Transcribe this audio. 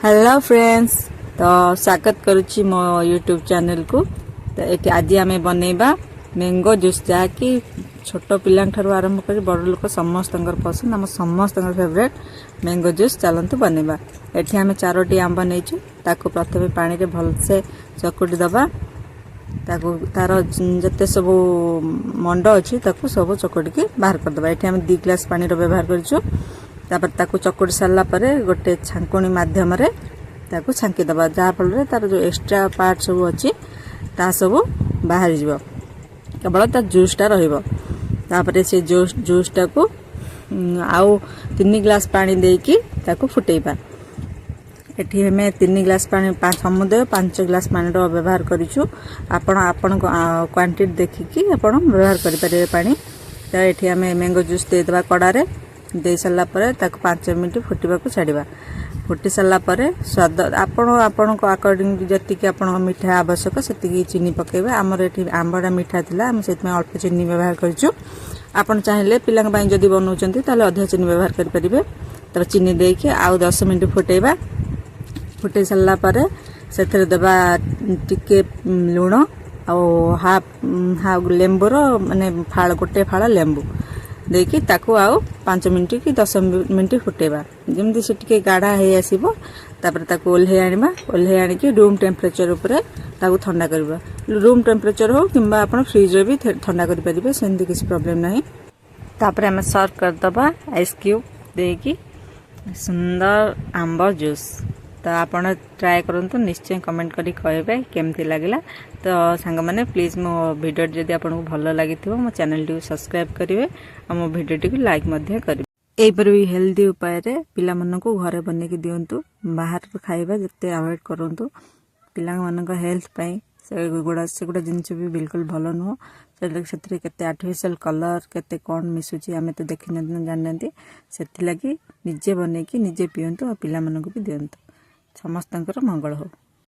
Hello friends, ତ ସ୍ୱାଗତ କରୁଛି ମୋ ୟୁଟ୍ୟୁବ୍ ଚ୍ୟାନେଲକୁ। ତ ଏଠି ଆଜି ଆମେ ବନେଇବା ମ୍ୟାଙ୍ଗୋ ଜୁସ୍, ଯାହାକି ଛୋଟ ପିଲାଙ୍କ ଠାରୁ ଆରମ୍ଭ କରି ବଡ଼ ଲୋକ ସମସ୍ତଙ୍କର ପସନ୍ଦ, ଆମ ସମସ୍ତଙ୍କର ଫେଭରେଟ୍ ମ୍ୟାଙ୍ଗୋ ଜୁସ୍। ଚାଲନ୍ତୁ ବନେଇବା। ଏଠି ଆମେ ଚାରୋଟି ଆମ୍ବ ନେଇଛୁ। ତାକୁ ପ୍ରଥମେ ପାଣିରେ ଭଲସେ ଚକୁଟି ଦେବା। ତାକୁ ତାର ଯେତେ ସବୁ ମଣ୍ଡ ଅଛି, ତାକୁ ସବୁ ଚକଟିକି ବାହାର କରିଦେବା। ଏଠି ଆମେ 2 ଗ୍ଲାସ୍ ପାଣିର ବ୍ୟବହାର କରିଛୁ। ତାପରେ ତାକୁ ଚକୁଟି ସାରିଲା ପରେ ଗୋଟେ ଛାଙ୍କୁଣି ମାଧ୍ୟମରେ ତାକୁ ଛାଙ୍କିଦେବା, ଯାହାଫଳରେ ତାର ଯେଉଁ ଏକ୍ସଟ୍ରା ପାର୍ଟ ସବୁ ଅଛି, ତାହା ସବୁ ବାହାରିଯିବ, କେବଳ ତା ଜୁସ୍ଟା ରହିବ। ତାପରେ ସେ ଜୁସ୍ଟାକୁ ଆଉ 3 ଗ୍ଲାସ୍ ପାଣି ଦେଇକି ତାକୁ ଫୁଟେଇବା। ଏଠି ଆମେ 3 ଗ୍ଲାସ୍ ପାଣି, ସମୁଦାୟ 5 ଗ୍ଲାସ୍ ପାଣିର ବ୍ୟବହାର କରିଛୁ। ଆପଣ ଆପଣଙ୍କ କ୍ୱାଣ୍ଟିଟି ଦେଖିକି ଆପଣ ବ୍ୟବହାର କରିପାରିବେ ପାଣି। ତ ଏଠି ଆମେ ମ୍ୟାଙ୍ଗୋ ଜୁସ୍ ଦେଇଦେବା କଡ଼ାରେ। ଦେଇ ସାରିଲା ପରେ ତାକୁ 5 ମିନିଟ୍ ଫୁଟିବାକୁ ଛାଡ଼ିବା। ଫୁଟି ସାରିଲା ପରେ ସ୍ୱାଦ ଆପଣ ଆପଣଙ୍କ ଆକର୍ଡ଼ିଂ, ଯେତିକି ଆପଣଙ୍କ ମିଠା ଆବଶ୍ୟକ, ସେତିକି ଚିନି ପକାଇବେ। ଆମର ଏଠି ଆମ୍ବଟା ମିଠା ଥିଲା, ଆମେ ସେଥିପାଇଁ ଅଳ୍ପ ଚିନି ବ୍ୟବହାର କରିଛୁ। ଆପଣ ଚାହିଁଲେ, ପିଲାଙ୍କ ପାଇଁ ଯଦି ବନାଉଛନ୍ତି, ତାହେଲେ ଅଧିକ ଚିନି ବ୍ୟବହାର କରିପାରିବେ। ତାପରେ ଚିନି ଦେଇକି ଆଉ 10 ମିନିଟ୍ ଫୁଟେଇବା। ଫୁଟେଇ ସାରିଲା ପରେ ସେଥିରେ ଦେବା ଟିକେ ଲୁଣ ଆଉ ହାଫ୍ ହାଫ୍ ଲେମ୍ବୁର, ମାନେ ଫାଳ, ଗୋଟେ ଫାଳ ଲେମ୍ବୁ ଦେଇକି ତାକୁ ଆଉ 5 ମିନିଟ୍ କି 10 ମିନିଟ୍ ଫୁଟେଇବା, ଯେମିତି ସେ ଟିକେ ଗାଢ଼ା ହେଇ ଆସିବ। ତାପରେ ତାକୁ ଓହ୍ଲେଇ ଆଣିବା। ଓହ୍ଲେଇ ଆଣିକି ରୁମ୍ ଟେମ୍ପରେଚର ଉପରେ ତାକୁ ଥଣ୍ଡା କରିବା। ରୁମ୍ ଟେମ୍ପରେଚର ହଉ କିମ୍ବା ଆପଣ ଫ୍ରିଜରେ ବି ଥଣ୍ଡା କରିପାରିବେ, ସେମିତି କିଛି ପ୍ରୋବ୍ଲେମ୍ ନାହିଁ। ତାପରେ ଆମେ ସର୍ଭ କରିଦେବା ଆଇସ୍ କ୍ୟୁବ୍ ଦେଇକି ସୁନ୍ଦର ଆମ୍ବ ଜୁସ୍। ତ ଆପଣ ଟ୍ରାଏ କରନ୍ତୁ, ନିଶ୍ଚୟ କମେଣ୍ଟ କରି କହିବେ କେମିତି ଲାଗିଲା। ତ ସାଙ୍ଗମାନେ, ପ୍ଲିଜ୍ ମୋ ଭିଡ଼ିଓଟି ଯଦି ଆପଣଙ୍କୁ ଭଲ ଲାଗିଥିବ, ମୋ ଚ୍ୟାନେଲଟିକୁ ସବସ୍କ୍ରାଇବ୍ କରିବେ ଆଉ ମୋ ଭିଡ଼ିଓଟିକୁ ଲାଇକ୍ ମଧ୍ୟ କରିବେ। ଏହିପରି ହେଲ୍ଦି ଉପାୟରେ ପିଲାମାନଙ୍କୁ ଘରେ ବନେଇକି ଦିଅନ୍ତୁ। ବାହାର ଖାଇବା ଯେତେ ଆଭଏଡ଼ କରନ୍ତୁ। ପିଲାମାନଙ୍କ ହେଲ୍ଥ ପାଇଁ ସେଗୁଡ଼ା ଜିନିଷ ବି ବିଲକୁଲ ଭଲ ନୁହଁ। ସେଥିରେ କେତେ ଆର୍ଟିଫିସିଆଲ କଲର୍, କେତେ କ'ଣ ମିଶୁଛି, ଆମେ ତ ଦେଖିନାହାନ୍ତି, ଜାଣିନାହାନ୍ତି। ସେଥିଲାଗି ନିଜେ ବନେଇକି ନିଜେ ପିଅନ୍ତୁ ଆଉ ପିଲାମାନଙ୍କୁ ବି ଦିଅନ୍ତୁ। ସମସ୍ତଙ୍କର ମଙ୍ଗଳ ହଉ।